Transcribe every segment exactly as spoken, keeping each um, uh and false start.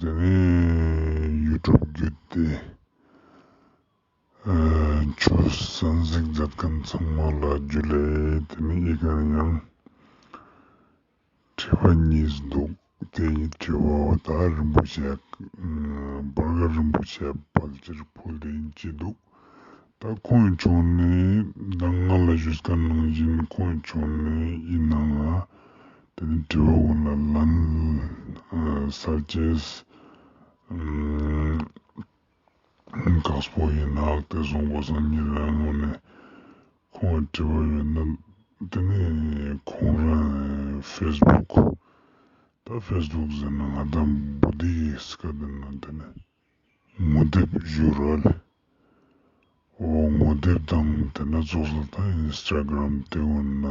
དེ་ནས་ཡུ་ཊུབ་བརྒྱུད་དེ་ཨ་ཆོས་གསན་གཟིགས་མཛད་མཁན་ཚང་མ་ལ་ཇུ་ལེ། དེ་ནས་ཨི་ཀ་ནས་ཡང་དྲི་བ་གཉིས་འདུག་དེ་དྲི་བ་བོ་ད་རིན་པོ་ཆེ་ཨ་བར་ག་རིན་པོ་ཆེ་ཕལ་ཆེར་ཕུལ་ཏེ་ཡིན་གྱི་འདུག་ད་ཁོང་ཕྱོགས་ནས་ད་ང་ལ་ཞུས་མཁན་ནང་བཞིན་ཁོང་ཕྱོགས་ནས་ཡིན་ནའང་དེ་ནས་དྲི་བ་བོ་ལ་ལན་ཨ་སལ་ཅེས་ཨ་དཀགས་པོ་ཡིན་ནོག་དེ་སོང་པ་སང་ཉེ་རང་ངོས་ནས་ཁོང་དྲི་བ་ཡོད་ན་དེ་ནས་ཁོང་རང་ཕེས་བུག་ད་ཕེས་བུག་ཟེར་ན་ང་དང་བོ་དྷི་སྐད་དེ་ན་དེ་ནས་ངོ་དེབ་ཞུ་རོགས་ལེ། འོ་ངོ་དེབ་དང་དེ་ན་ཙོགས་ལ་ད་ཨིན་སི་ཊ་གྲམ་དེ་འོ་ན་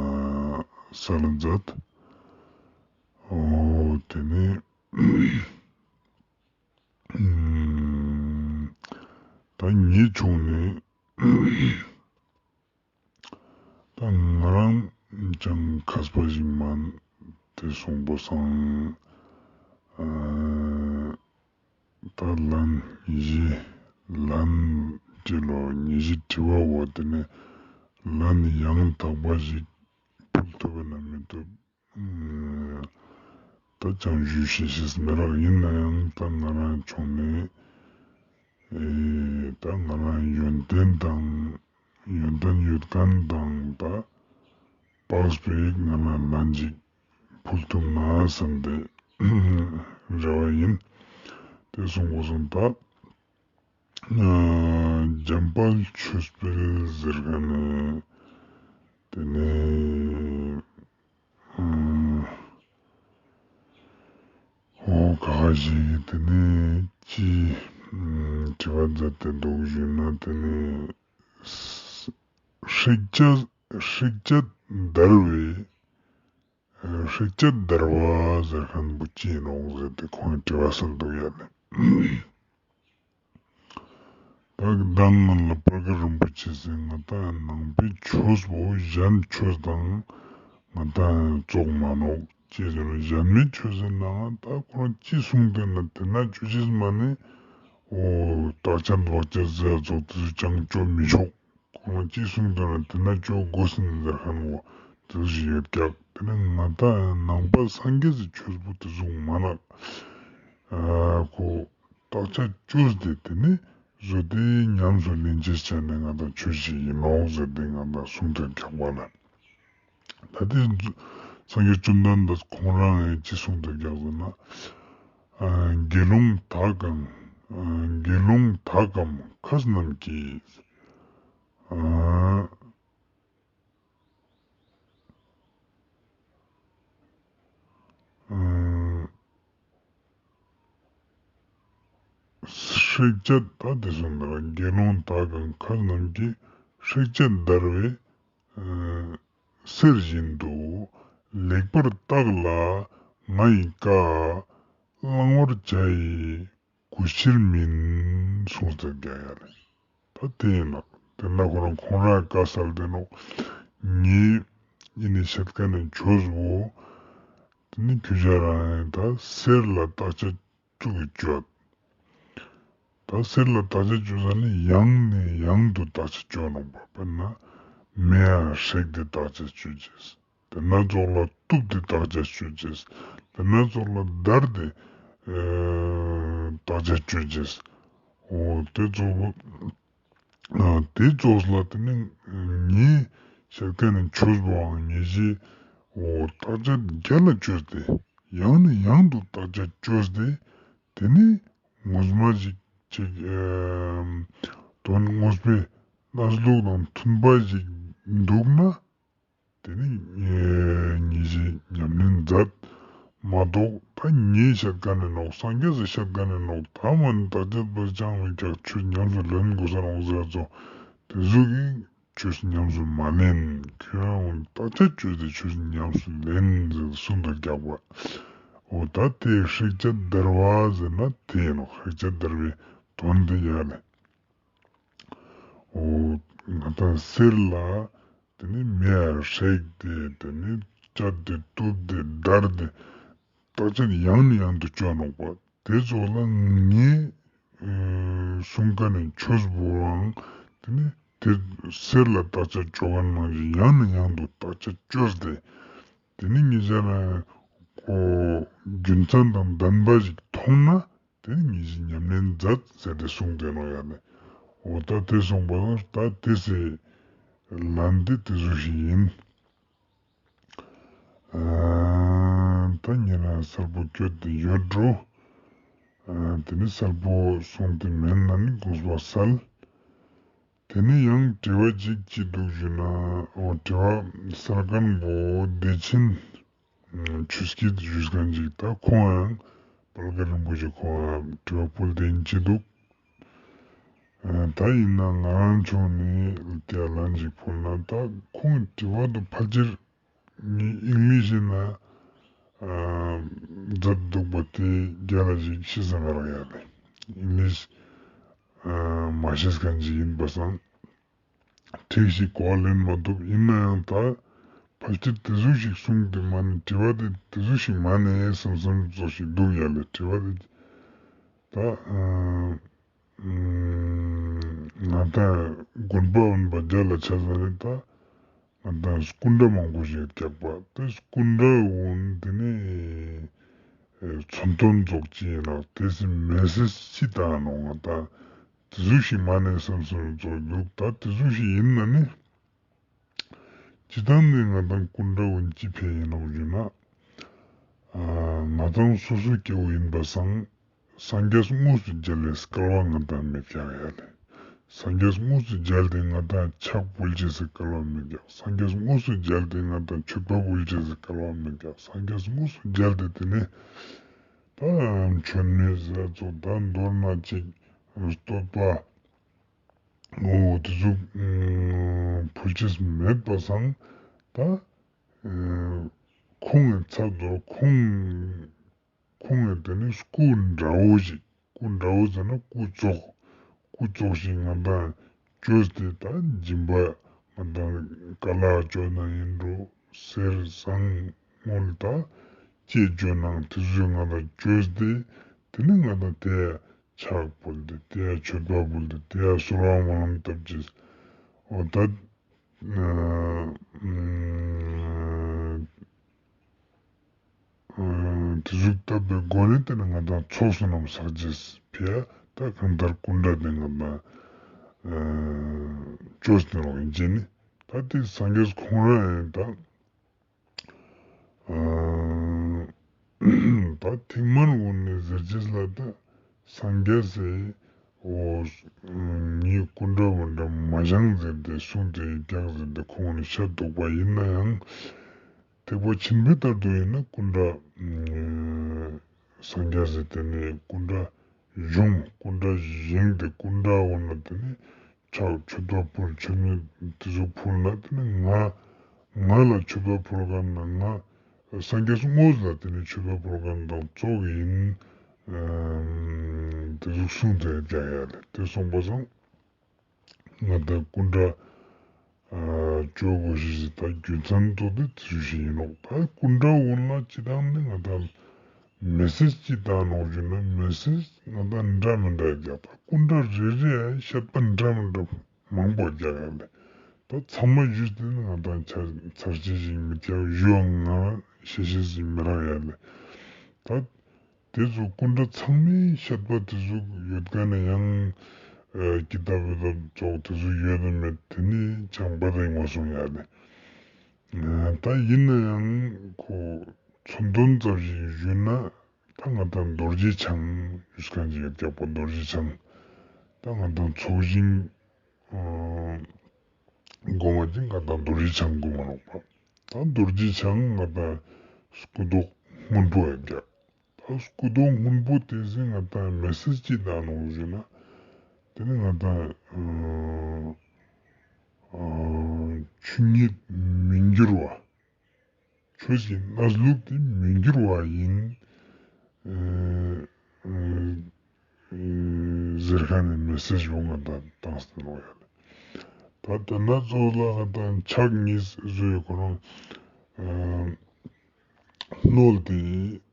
སལ་མཛད། འོ་དེ་ནས་ཨམ་ད་ངའི་ཕྱོགས་ནས་ད་ང་རང་ཅང་མཁས་པ་ཞིག་མན། དེ་སོང་པ་སང་ཨ་ད་ལན་ཉི་ཤུ་ལན་ཅི་ལོ་ཉི་ཤུ་དྲི་བ་བོ་དེ་ནས་ལན་ཡང་དག་པ་ཞིག་ཕུལ་ཐུབ་ན་མི་ཐུབ་ཨ་ད་ཅང་ཞུ་ཤེས་ཤེས་མི་རག་ཡིན་ནའང་ད་ང་རང་ཕྱོགས་ནས་ཨེ་ད་ང་རང་ཡོན་ཏན་དང་ཡོན་ཏན་ཡོད་མཁན་དང་ད་དཔག་པའི་ང་རང་ལན་ཅིག་ཕུལ་ཐུབ་ན་བསམ་སྟེ་རེ་བ་ཡིན། དེ་སོང་པ་སང་ད་ཨ་འཇམ་དཔལ་ཆོས་འཕེལ་ཟེར་མཁན་ནི་དེ་ནས་ཨ་འོ་ག་ཞིག་དེ་ནས་ཅི་ཨ་དྲི་བ་མཛད་དེ་འདུག་ཞུས་ན་དེ་ནས་ཧྲིག་བཅད་ཧྲིག་བཅད་བརྡར་བའི་ཧྲིག་བཅད་བརྡར་བ་ཟེར་མཁན་པོ་ཅི་ཡིན་ནོག་ཟེར་ཏེ་ཁོང་ངི་དྲི་བ་སལ་འདུག་ཡ་ལེ། ད་གདང་ང་ལ་པར་ཀ་རིན་པོ་ཆེ་ཟེར་ང་ཏང་ནང་པའི་ཆོས་པོ་གཞན་ཆོས་དང་ང་ཏང་ཙོགས་མ་ནོག་ཅི་ཟེར་ན་གཞན་མའི་ཆོས་ཟེར་ན་ད་ཁོ་རང་ཅི་གསུངས་ཏེ་ན་དེ་ན་ཅོ་ཅེས་མ་ནི་འོ་བརྟག་དཔྱད་བརྟག་དཔྱད་ཟེར་ཙོགས་དེ་ཚོ་ཅང་ཅོ་མི་ཆོག་ཁོང་ཅི་གསུངས་འདུག་ན་དེ་ན་ཅོ་དགོས་ཟེར་ཁན་བོ་དེ་ཞིག་ཡོད་ཀྱག་དེ་ནི་ང་ཏང་ནང་པ་སངས་རྒྱས་སི་ཆོས་པོ་དེ་ཟུག་མ་ནོག་ཨ་ཁོ་བརྟག་དཔྱད་ཅོས་ཏེ་དེ་ནི་བཟོ་དེ་ཉམས་སུ་ལེན་ཅེས་བྱས་ནས་ང་ཏང་ཆོས་ཤིག་ཡིན་ནོག་ཟེར་ཏེ་ང་ཏང་གསུངས་ཏེ་ཀྱག་པ་ལ། ད་དེ་སངས་རྒྱས་བཅོམ་ལྡན་འདས་ཁོང་རང་ཡང་ཅི་གསུངས་ཏེ་ཀྱག་ཟེར་ན། ཨ་དགེ་སློང་དག་གམ་ཨ་དགེ་སློང་དག་གམ་མཁས་རྣམས་ཀྱིས། ཨ་ཨ་ཧྲིག་བཅད་ད་དེ་གསུངས་འདུག་དགེ་སློང་དག་གམ་མཁས་རྣམས་ཀྱིས། ཧྲིག་བཅད་བརྡར་བའི་ཨ་གསེར་བཞིན་དུ། ལེགས་པར་བརྟགས་ལ་ང་ཡི་བཀའ། བླང་བར་བྱ་ཡི་གུས་ཕྱིར་མིན། གསུངས་ཏེ་ཀྱག་ཡ་ལེ། ད་དེ་ཡིན་ནོག་དེ་ན་ཁོ་རང་ཁོང་རང་བཀའ་སལ་ཏེ་ནོག་ངའི་ཨི་ནི་བཤད་ཁན་ནི་ཆོས་པོ་དེ་ནི་ཁྱོ་ཞ་རང་ཡིན་ད་གསེར་ལ་བརྟག་དཔྱད་ཅུག་གི་ཅོ། ད་གསེར་ལ་བརྟག་དཔྱད་ཅོ་ས་ནི་ཡང་ནས་ཡང་དུ་བརྟག་དཔྱད་ཅོ་ནོག་པ། དཔེར་ན་མེ་ཡང་བསྲེགས་ཏེ་བརྟག་དཔྱད་ཅོ་ཅེས། དེ་ན་ཙོགས་ལ་གཏུབས་ཏེ་བརྟག་དཔྱད་ཅོ་ཅེས། དེ་ན་ཙོགས་ལ་བརྡར་ཏེ་ཨ་བརྟག་དཔྱད་ཅོ་ཅེས། འོ་དེ་ཙོགས་ལ་ཨ་དེ་ཙོགས་ལ་དེ་ནི་ངའི་བཤད་ཁན་ནི་ཆོས་པོའང་ངེས་ཤེས་འོ་བརྟག་དཔྱད་རྒྱལ་ལ་ཅོས་ཏེ་ཡང་ནས་ཡང་དུ་བརྟག་དཔྱད་ཅོས་ཏེ་དེ་ནི་ངོ་མ་ཞིག་ཅིག་ཨ་དོན་དངོས་པོའི་གནས་ལུགས་དང་མཐུན་པ་ཞིག་འདུག་ན། དེ་ནི་ངེས་ཤེས་ཉམས་ལེན་མཛད་མ་གཏོགས་ད་ངའི་བཤད་ཁན་ནི་ནོག་སངས་རྒྱས་སི་བཤད་ཁན་ནི་ནོག་ད་མ་ནི་བརྟག་དཔྱད་པོ་ཅང་མེད་ཀྱག་ཆོས་ཉམས་སུ་ལེན་དགོས་ས་ནོག་ཟེར་ཙོགས་དེ་ཟུག་གི་ཆོས་ཉམས་སུ་མ་ལེན། ཁྱོད་རང་བརྟག་དཔྱད་ཅོས་ཏེ་ཆོས་ཉམས་སུ་ལེན་ཟེར་གསུངས་འདུག་ཀྱག་པ། འོ་ད་དེ་ཧྲིག་བཅད་བརྡར་བ་ཟེར་ན་དེ་ཡིན་ནོག་ཧྲིག་བཅད་བརྡར་བའི་དོན་དེ་ཡ་ལེ། འོ་ང་ཏང་གསེར་ལ་དེ་ནི་མེ་ཡང་བསྲེགས་ཏེ་དེ་ནི་བཅད་དེ་གཏུབས་ཏེ་བརྡར་ཏེ་བརྟག་དཔྱད་ཡང་ནས་ཡང་དུ་ཅོ་ནོག་པ། དེ་ཙོགས་ལ་ངའི་གསུང་ཁན་ནི་ཆོས་པོའང་དེ་ནི་དེ་གསེར་ལ་བརྟག་དཔྱད་ཅོ་ཁན་ནང་བཞིན་ཡང་ནས་ཡང་དུ་བརྟག་དཔྱད་ཅོས་ཏེ། དེ་ནི་ངེད་ཅག་ལ་ཁོ་རྒྱུ་མཚན་དང་ལྡན་པ་ཞིག་མཐོང་ན་དེ་ནི་ངེད་ཅག་ཉམས་ལེན་མཛད་ཟེར་ཏེ་གསུངས་ཏེ་ནོག་ཡ་ལེ། འོ་ད་དེ་གསུངས་པ་ན་ད་དེ་སེ་ལན་དེ་དེ་ཟུག་ཞིག་ཡིན། ཨ་ད་ཉེ་རང་གསལ་པོ་བཀོད་དེ་ཡོད་འགྲོ། ཨ་དེ་ནི་གསལ་པོ་གསུངས་ཏེ་མེད་ན་ནི་དགོངས་པ་སལ། དེ་ནི་ཡང་དྲི་བ་ཅིག་ཅི་འདུག་ཞུ་ན། འོ་དྲི་བ་སལ་ཁན་བོ་བདེ་ཆེན་ཆོས་སྐྱིད་ཞུ་ཁན་ཅིག་ད་ཁོང་ཡང་དཔལ་མགོན་རིན་པོ་ཆེ་ཁོང་ཡང་དྲི་བ་ཕུལ་ཏེ་ཡིན་ཅི་འདུག་ཨ་ད་ཡིན་ན་ང་རང་ཚོ་ནི་དེ་ལན་ཅིག་ཕུལ་ན་ད་ཁོང་དྲི་བ་དུ་ཕལ་ཆེར་ངས་ཨིང་ལིཤ་ན་ཨ་མཛད་འདུག་པ་དེ་རྒྱ་ལ་ཞིག་ཤེས་ས་མེད་རག་ཡ་ལེ། ཨིང་ལིཤ་ཨ་མ་ཤེས་ཁན་ཅིག་ཡིན་པ་སང་ཁྲིག་ཞིག་གོ་བ་ལེན་མ་ཐུབ། ཡིན་ན་ཡང་ད་ཕལ་ཆེར་དེ་ཟུག་ཞིག་གསུངས་ཏེ་མ་ནི་དྲི་བ་དེ་དེ་ཟུག་ཞིག་མ་ནི་བསམ་བསམ་ཙོགས་ཤིག་འདུག་ཡ་ལེ། དྲི་བ་དེ་ད་ཨ་ང་དང་དགོན་པ་འོན་པ་རྒྱ་ལ་ཆ་ས་ནི་ད་ང་དང་སྐུ་འདྲ་མང་པོ་ཞིག་རྒྱག་པ་དེ་སྐུ་འདྲ་འོན་དེ་ནི་མཚོན་དོན་ཙོགས་ཅི་ཡིན་ནོག་དེ་སི་མེ་སེཇ་ཅི་ད་ནོག་ང་དང་དེ་ཟུག་ཞིག་མ་ནི་བསམ་བསམ་ཙོགས་འདུག་ད་དེ་ཟུག་ཞིག་ཡིན་ན་ནི་ཅི་ད་ནི་ང་དང་སྐུ་འདྲ་འོན་ཅི་ཕན་ཡིན་ནོག་ཞུ་ན། ཨ་ང་དང་སོ་སོ་སྐྱེ་བོ་ཡིན་པ་སང་སངས་རྒྱས་དངོས་སུ་མཇལ་བའི་སྐལ་བ་ང་དང་མེད་ཀྱག་ཡ་ལེ། སངས་རྒྱས་དངོས་སུ་མཇལ་ཏེ་ང་དང་ཕྱག་ཕུལ་ཅེས་སི་སྐལ་བ་མེད་ཀྱག་སངས་རྒྱས་དངོས་སུ་མཇལ་ཏེ་ང་དང་མཆོད་པ་ཕུལ་ཅེས་སི་སྐལ་བ་མེད་ཀྱག་སངས་རྒྱས་དངོས་སུ་མཇལ་ཏེ་དེ་ནི་ད་མཆོད་མེ་ཟེར་ཙོགས་ད་མདོར་ན་ཅིག་བསྟོད་པ་འོ་དེ་ཟུག་ཕུལ་ཅེས་མེད་པ་སང་ད་ཁོང་གི་ཚབ་ཏུ་ཁོང་ཁོང་གི་དེ་ནི་སྐུ་འདྲ་བོ་ཞིག་སྐུ་འདྲ་བོ་ཟེར་ན་སྐུ་ཙོགས་སྐུ་ཙོགས་ཤིག་ང་དང་བཅོས་ཏེ་ད་སྦྱིན་པ་ང་དང་ཀ་ལག་བཅོ་ན་ཡིན་འགྲོ་གསེར་ཟངས་དངུལ་ད་ཅི་བཅོ་ནའང་དེ་ཚོ་ང་དང་བཅོས་ཏེ་དེ་ནི་ང་དང་དེ་ཕྱག་ཕུལ་ཏེ་དེ་མཆོད་པ་ཕུལ་ཏེ་དེ་གསོལ་བ་སྨོན་ལམ་བཏབ་ཅེས། འོ་ད་ཨ་དེ་ཟུག་བཏབ་པའི་སྒོ་ནས་དེ་ནི་ང་དང་ཚོགས་བསོད་ནམས་བསགས་ཅེས་ཕི་ཡ་ད་གང་ལྟར་སྐུ་འདྲ་དེ་ང་དང་བཅོས་ཏེ་ནོག་ཡིན་ཅེས་ནི་ད་དེ་སངས་རྒྱས་ཁོང་རང་ཡང་ད་ཨ་ད་ཐེངས་མར་འོ་ནི་ཟེར་ཅེས་ལ་ད་སངས་རྒྱས་སི་འོ་ངའི་སྐུ་འདྲ་བོ་འདྲ་མ་བཞེངས་ཟེར་ཏེ་གསུངས་ཏེ་ཡོད་ཀྱག་ཟེར་ཏེ་ཁོང་ནི་བཤད་འདུག་པ་ཡིན་ན་ཡང་ཐེག་པ་ཆེན་པོའི་ལྟར་དུ་ཡིན་ན་སྐུ་འདྲ་སངས་རྒྱས་སི་དེ་ནི་སྐུ་འདྲ་བཞེངས་སྐུ་འདྲ་བཞེངས་ཏེ་སྐུ་འདྲ་འོ་ན་དེ་ནི་ཕྱག་མཆོད་པ་ཕུལ་མཆོད་མེ་དེ་ཚོ་ཕུལ་ན་དེ་ནི་ང་ང་ལ་མཆོད་པ་ཕུལ་མཁན་ན་ང་སངས་རྒྱས་དངོས་ལ་དེ་ནི་མཆོད་པ་ཕུལ་མཁན་དང་ཙོགས་ཡིན་དེ་ཚོ་གསུངས་ཏེ་རྒྱག་ཡ་ལེ། དེ་སོང་པ་སང་ང་དང་སྐུ་འདྲ་ཨ་བཅོ་དགོས་ཤེས་ཤིག་ད་རྒྱུ་མཚན་ཏོ་དེ་དེ་ཚོ་ཞིག་ཡིན་ནོག་ད་སྐུ་འདྲ་འོ་ན་ཅི་དང་ནི་ང་དང་མེ་སེཇ་ཅི་ད་ནོག་ཞུ་ན་མེ་སེཇ་ང་དང་འདྲ་མི་འདྲ་རྒྱག་ད་སྐུ་འདྲ་རེ་རེ་བཤད་པ་འདྲ་མི་འདྲ་མང་པོ་རྒྱག་ཡ་ལེ། ད་ཚང་མ་ཞུས་ཏེ་ནི་ང་དང་ཚར་ཅེས་ཤིག་མི་རྒྱག་ཞུའང་ང་ཤེས་ཤེས་ཤིག་མི་རག་ཡ་ལེ། ད་དེ་ཚོ་སྐུ་འདྲ་ཚང་མའི་བཤད་པ་དེ་ཟུག་ཡོད་མཁན་ནི་ཡང་ཨ་ཀི་ཏབ་བི་ཏབ་ཙོགས་དེ་ཟུག་ཡོད་དོ་མེད་དེ་ནི་ཅང་པ་དེ་མ་སོང་ཡ་ལེ། ཨ་ད་ཡིན་ན་ཡང་ཁོ་མཚོན་དོན་ཙམ་ཞིག་ཞུས་ན་ད་ང་དང་རྡོ་རྗེ་འཆང་ཞུས་མཁན་ཅིག་ཡོད་ཀྱག་པ། རྡོ་རྗེ་འཆང་ད་ང་དང་ཚོགས་ཞིང་ཨ་སྒོམ་པ་ཅིག་ང་དང་རྡོ་རྗེ་འཆང་སྒོམ་མ་ནོག་པ། ད་རྡོ་རྗེ་འཆང་ང་དང་སྐུ་མདོག་སྔོན་པོ་ཡོད་ཀྱག་ད་སྐུ་མདོག་སྔོན་པོ་དེ་ཟེར་ང་དང་མེ་སེཇ་ཅི་ད་ནོག་ཞུ་ན་དེ་ནི་ང་དང་ཨ་ཨ་ཆོས་ཉིད་མི་འགྱུར་བ་ཆོས་ཀྱི་གནས་ལུགས་དེ་མི་འགྱུར་བ་ཡིན་ཨ་ཨ་ཨ་ཟེར་མཁན་ནི་མེ་སེཇ་བོ་ང་དང་བཏང་སྟེ་ནོག་ཡ་ལེ། ད་དེ་ན་ཚོ་ལ་ང་དང་ཕྱག་གཉིས་བཟོས་ཁོ་རང་ཨ་བསྣོལ་ཏེ་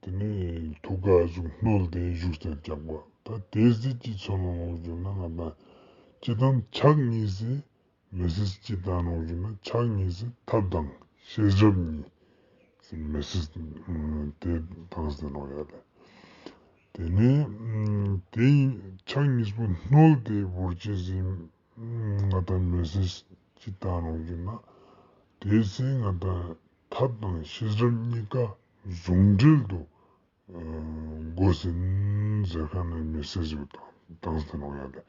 དེ་ནི་ཐུགས་ པ་ཟུག་སྣོལ་ཏེ་བཞུགས་ཏེ་རྒྱག་པ། ད་དེ་སི་ཅི་ཚོར་ནོག་ཞུ་ན་ང་དང་སྤྱིར་བཏང་ཕྱག་གཉིས་སི་མེ་སེཇ་ཅི་བཏང་ནོག་ཞུ་ན་ཕྱག་གཉིས་སི་ཐབས་དང་ཤེས་རབ་གཉིས་སི་མེ་སེཇ་དེ་བཏང་སྟེ་ནོག་ཡ་ལེ། དེ་ནས་དེ་ཕྱག་གཉིས་པོ་སྣོལ་ཏེ་བོར་ཅེས་སི་ང་དང་མེ་སེཇ་ཅི་བཏང་ནོག་ཞུ་ན་དེ་སི་ང་དང་ཐབས་དང་ཤེས་རབ་གཉིས་ཀ་ཟུང་འབྲེལ་དུ་དགོས་ཟིན་ཟེར་ཁན་ནི་མེ་སེཇ་བོ་བཏང་སྟེ་ནོག་ཡ་ལེ།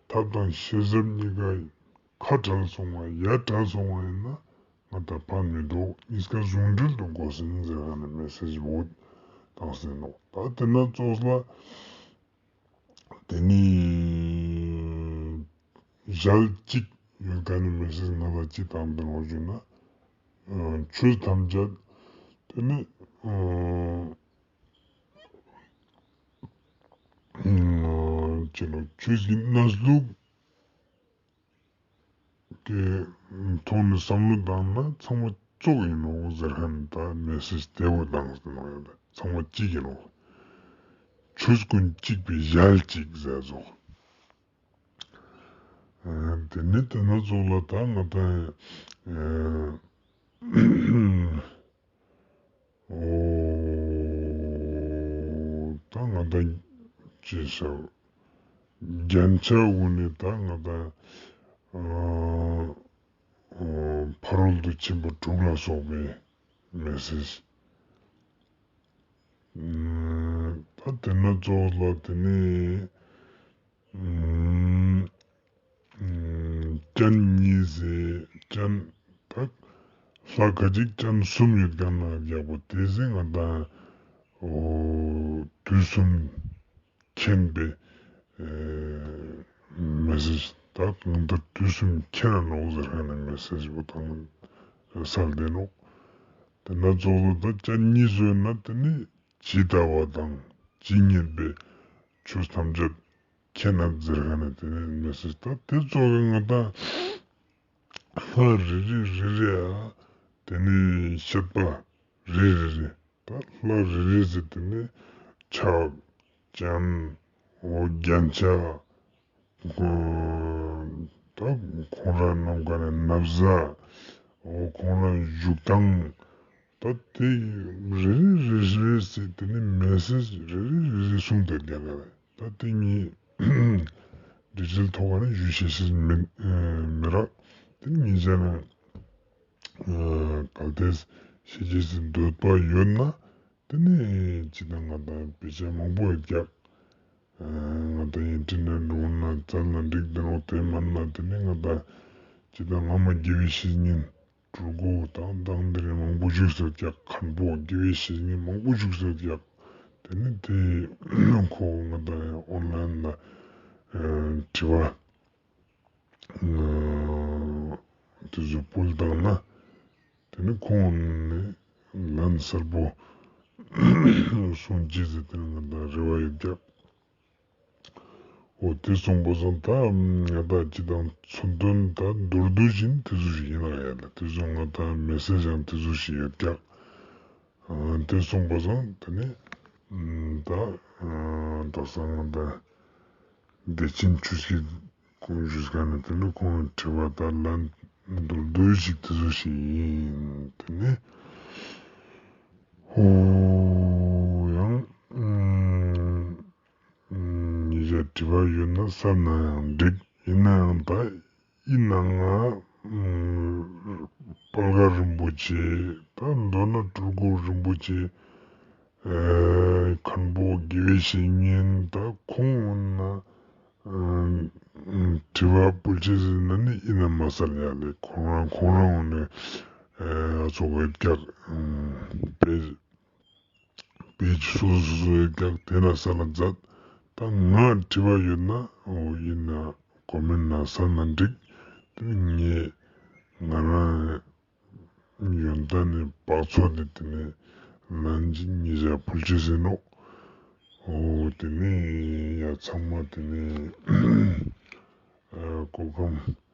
ཐབས་དང་ཤེས་རབ་གཉིས་ཀ་ཁ་བྲལ་སོང་བ་ཡ་བྲལ་སོང་བ་ཡིན་ན་ང་དང་ཕན་མི་འདུག། གཉིས་ཀ་ཟུང་འབྲེལ་དུ་དགོས་ཟིན་ཟེར་ཁན་ནི་མེ་སེཇ་བོ་བཏང་སྟེ་ནོག། ད་དེ་ན་ཙོགས་ལ་དེ་ནི་ཞལ་གཅིག་ཡོད་ཁན་ནི་མེ་སེཇ་ང་དང་ཅི་བཏང་སྟེ་ནོག་ཞུ་ན་ཆོས་ཐམས་ཅད་དེ་ནི་ཅི་ལོ་ཆོས་ཀྱི་གནས་ལུགས་ཀྱི་ཐོག་ནས་བསམ་བློ་བཏང་ན་ཚང་མ་ཙོགས་ཡིན་ནོག་ཟེར་ཁན་ད་མེ་སེཇ་དེ་བོ་བཏང་སྟེ་ནོག་ཡ། ད་ཚང་མ་གཅིག་ཡིན་ནོག། ཆོས་ཀུན་གཅིག་པའི་ཞལ་གཅིག་ཟེར་ཙོགས། དེ་ནི་དེ་ན་ཙོགས་ལ་ད་ང་དང་ཨོ་ད་ང་དང་ཅི་ཟེར་རྒྱན་ཆ་གུན་ནི་ད་ང་དང་ཨ་ཨ་ཕ་རོལ་ཏུ་ཕྱིན་པ་དྲུག་ལ་སོགས་པའི་མེ་སེཇ། ཨ་ད་དེ་ན་ཙོགས་ལ་དེ་ནི་ཨ་སྤྱན་གཉིས་སི་སྤྱན་ད་ལྷ་ཁ་ཅིག་སྤྱན་གསུམ་ཡོད་ཁན་ན་རྒྱག་པོ་དེ་སི་ང་དང་ཨོ་དུས་གསུམ་མཁྱེན་པའི་ཨེ་མེ་སེཇ། ད་གང་ལྟར་དུས་གསུམ་མཁྱེན་ནོག་ཟེར་ཁན་ནི་མེ་སེཇ་བོ་བཏང་སལ་ཏེ་ནོག། དེ་ན་ཙོགས་ལ་ད་སྤྱན་གཉིས་ཟེར་ན་དེ་ནི་ཇི་ལྟ་བ་དང་ཇི་སྙེད་པའི་ཆོས་ཐམས་ཅད་མཁྱེན་ནོག་ཟེར་ཁན་ནི་དེ་ནི་མེ་སེཇ། ད་དེ་ཙོགས་ལ་ང་དང་ལྷ་རེ་རེ་རེ་རེ་ཨ་དེ་ནི་བཤད་པ་རེ་རེ་རེ་ད་ལྷ་རེ་རེ་ཟེར་དེ་ནི་ཕྱག་སྤྱན་འོ་རྒྱན་ཆ་ད་ཁོང་རང་ནམ་མཁའ་ནས་ན་བཟའ་འོ་ཁོང་རང་བཞུགས་སྟངས་ད་དེ་རེ་རེ་རེ་རེ་ཟེར་དེ་ནི་མེ་སེཇ་རེ་རེ་རེ་རེ་གསུངས་ཏེ་རྒྱག་ག་རེད། ད་དེ་ངས་འགྲེལ་བཤད་ཐོག་ནས་ཞུ་ཤེས་ཤེས་མི་མི་རག། དེ་ངས་བྱས་ན་གལ་ཏེ་ཤེས་ཤེས་སི་འདོད་པ་ཡོད་ན་དེ་ནི་ཅི་ད་ང་དང་དཔེ་ཆ་མང་པོ་ཡོད་ཀྱག། ང་དང་ཨིན་ཊར་ནེཊ་འོག་ན་བཙལ་ན་འགྲིག། དེ་ནོག། དེ་མན་ན་དེ་ནི་ང་དང་ཅི་ད་བླ་མ་དགེ་བའི་བཤེས་གཉེན་སྤྲུལ་སྐུ་དང་དང་དེ་རིང་མང་པོ་བཞུགས་སོ་ཀྱག། མཁན་པོ་དགེ་བའི་བཤེས་གཉེན་མང་པོ་བཞུགས་སོ་ཀྱག། དེ་ནི་དེ་ཁོ་ང་དང་ཨོན་ལའིན་ལ་དྲི་བ་དེ་ཚོ་ཕུལ་བཏང་ན་དེ་ནི་ཁོང་ནི་ལན་གསལ་པོ་གསུང་ཅེས་ཟེར་དེ་ནི་ང་དང་རེ་བ་ཡོད་ཀྱག། འོ་དེ་སོང་པ་སང་ད་ང་དང་ཅི་དང་མཚོན་དོན་ད་མདོར་བསྡུས་ཤིག་དེ་ཚོ་ཞིག་ཡིན་ན་ཡ་ལ་དེ་ཚོ་ང་དང་མེ་སེཇ་ཡང་དེ་ཚོ་ཞིག་ཡོད་ཀྱག། དེ་སོང་པ་སང་དེ་ནི་ད་དག་ས་ང་དང་བདེ་ཆེན་ཆོས་ཀྱི་ཁོང་ཞུས་ཁན་ནི་དེ་ནི་ཁོང་དྲི་བ་ད་ལན་མདོར་བསྡུས་ཤིག་དེ་ཚོ་ཞིག་ཡིན། དེ་ནི་འོ་ཡང་ཉེ་ཞའི་དྲི་བ་ཡོད་ན་གསན་ན་ཡང་འགྲིག། ཡིན་ནའང་ད་ཡིན་ན་ང་དཔལ་མགོན་རིན་པོ་ཆེ་ད་མདོར་ན་སྤྲུལ་སྐུ་རིན་པོ་ཆེ་མཁན་པོ་དགེ་བའི་བཤེས་གཉེན་ད་ཁོང་ན་དྲི་བ་ཕུལ་ཅེས་ཟེར་ན་ནི་ཡིན་ན་མ་གསལ་ཡ་ལེ། ཁོང་རང་ཁོང་རང་ནི་ཨ་ཚོགས་ཡོད་ཀྱག། དཔེ་དཔེ་ཆ་སོ་སོ་སོ་སོ་ཡོད་ཀྱག། དེ་ན་གསལ་ལ་མཛད། ད་ང་དྲི་བ་ཡོད་ན་འོ་ཡིན་ན་ཀོ་མེན་ན་གསལ་ན་འགྲིག། དེ་ནི་ངས་ང་རང་ཡོན་ཏན་ནི་བག་ཚོད་དེ་དེ་ནི་ལན་ཅིག་ཉེ་ཞའ་ཕུལ་ཅེས་ཟེར་ནོག། འོ་དེ་ནི་ཡ་ཚང་མ་དེ་ནི་ཨ་གོ་ཁམས་